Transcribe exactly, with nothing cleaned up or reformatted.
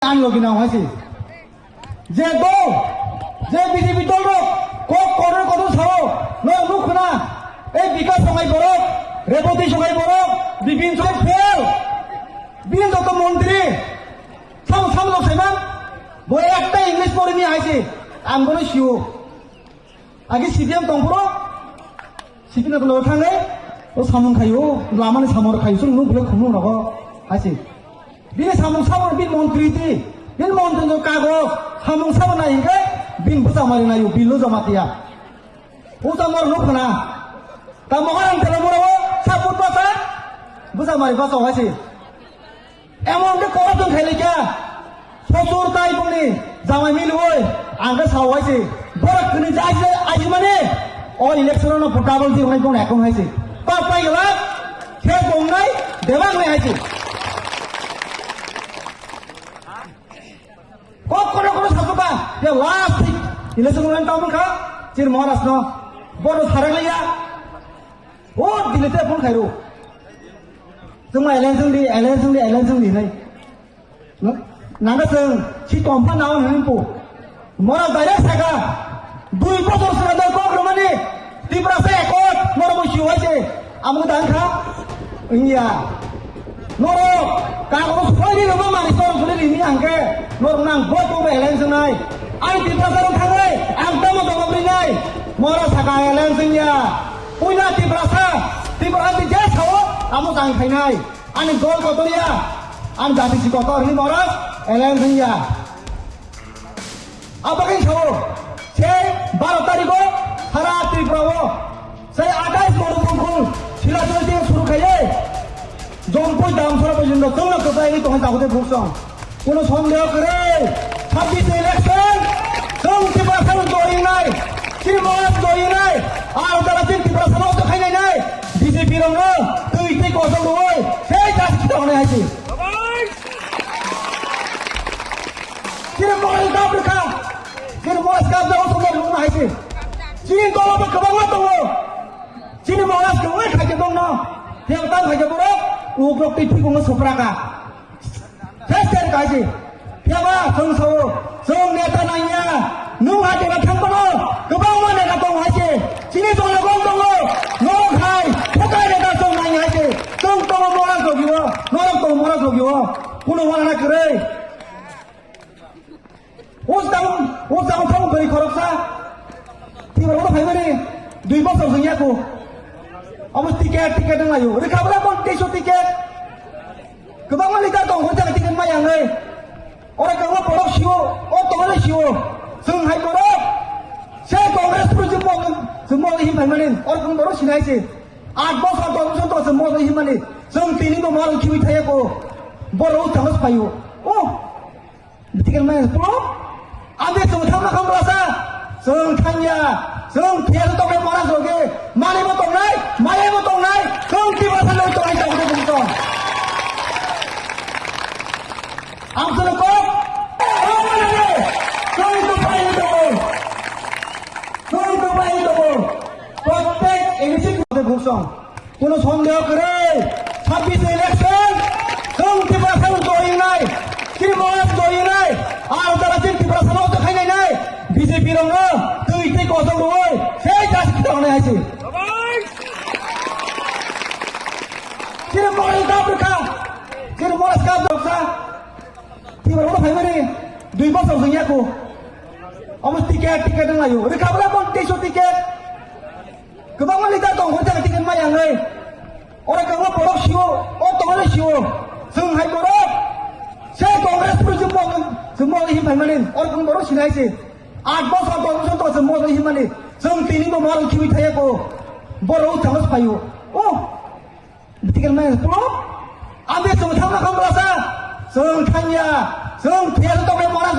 Ang logi nang hai se. Je dol, je B J P dol rok, kok koror kodol sao, no nuk khna, ei Bikas songai borok, Reboti songai borok, Bipin songai fail, bini joto montri, sam sam lok saiman, bo ekta English pori ni hai se, ang bono sio. Agi C P M tongphuru, C P M tongphuru thangwi, o samung khaio, lamani samung khaio, chwng nuk bwlai khumlung rogo, hai se. Bini samung samung, bini montri di, bini montri no kago, samung samung nai hingke, bini bwsa mari naio, bilo jamatia. Bwsa mar nuk khna. Tamo orang telo mura o, sapur bwsa, bwsa mari bwsa hai se. Emon khe corruption khailai kha. Sosur tai boni jamai milwi ang khe sao hai se. Borok kwnwi je aise, aise mani o election no double zero nai bong ekong hai se. Pap pai gala, khe bong nai, debang nai hai se. Kok kono kono sasoba, ya last thik election no tamo kha, chir Maharaj no, bono sarai laiya. O dile te phone khairu. Chwng ma alliance wng di, alliance wng di, alliance wng di hinwi. No? Nangkhe chwng si tongpha nao hinwi po. Mora direct saka. Dui bosor saka doi kok romani. Tiprasa ekot. Mora bo hiyo hai se. Amo dang kha. Iya. Norok. Kagoro soi di roma mani sor suri rini angke. Norok nang bo kok alliance nai. Ai Tiprasa rok thangai. Ang tamo tongobri nai. Mora saka alliance ya. Puila Tiprasa. Tiprasa di je sao. Amo tang khainai. Ani dol kotor ya, ani jati si kotor hwnwi Maharaj alliance wng ya. Abagwi sao, sei baro tarikh o sara Tripura o, sei atais Borok Bongkhul Silachar thik suru khaiwi Jompui Damsara porjonto chwngno kwplai wngwi tongwi tabuk tei buksong. Kuno sondeho kwrwi, sabbish election, chwng Tiprasa no joinai, chini Maharaj joinai, ar jara chini Tiprasa no to khainai nai. B J P rokno twi tei kosok rwui sei jas kita hwnwi hai se. Chini moral kap rwkha. Chini moral kap jago songya rwkha hai se. Chini dolo bo kwbangma tongo. Chini moral kwbangma khaikhe bongno. Yang tang khaikhe borok ugrok tei thibungno sopraka. Sester kaisi, phiyaba chwng sao, chwng neta nangya, nwng ha jora thang kono, kwbangma neta tongo hai se, chini jongno gom tongo, norok hai, phokai neta chwng nangya hai se, chwng tongo mora jogio, norok tongo mora jogio, kuno wana na kwrwi. O jang, o jang thang bwrwi khoroksa. Tibar o phaimani dui bosor jeng yaku. Omo ticket, ticket wng laio. Rikha bwla kon teiso ticket. Kwbangma leader tong hor jaga ticket maya wngwi. Oro kwbangma borok sio, o tongmani sio. Chwng hai borok. Se Congress pru chwng mok, chwng mok him phaimani. Oro kwbang borok sinai se. Aat bosor, dos bosor to chwng mok him mani. Chwng tini bo mal khibi thaya ko. Borok o thanos phaio. O. Bitikal maya pro? Ande chwng thangma khamlasa. Chwng thangya. Chwng thiyasa tongnai mora joge. Mani bo tongnai, maya bo tongnai. Chwng tiba sa loi tongnai tongnai bumtong. Ang chwng ko. Chwng to pai to. Chwng to pai to. Protect initiative buksong. Kuno sondeho kwrwi, sabbish election, chwng Tiprasa no joinai, chini Maharaj joinai, ar jara chini Tiprasa no khainai nai, B J P rokno twi tei kosok rwui, sei jas kita hwnwi hai se. Chini Maharaj kap rwkha, chini Maharaj kap rwkha, Tiprasa no phaimani dui bosor jeng yaku. Omo ticket, ticket wng laio, rikha bwla kon teiso ticket. Kwbangma leader tong hor jaga ticket maya wngwi. Oro kwbangma borok sio, o tongmani sio. Chwng hai borok. Se Congress pru chwng mok, chwng mok him phaimani. Oro kwbangma borok sinai se. Aat bosor, dos bosor to chwng mok him mani. Chwng tini bo mal khibi thaya ko. Borok o thanos phaio. O. Bitikal maya pro? Ande chwng thangma khamlasa. Chwng thangya. Chwng thiyasa tongnai mora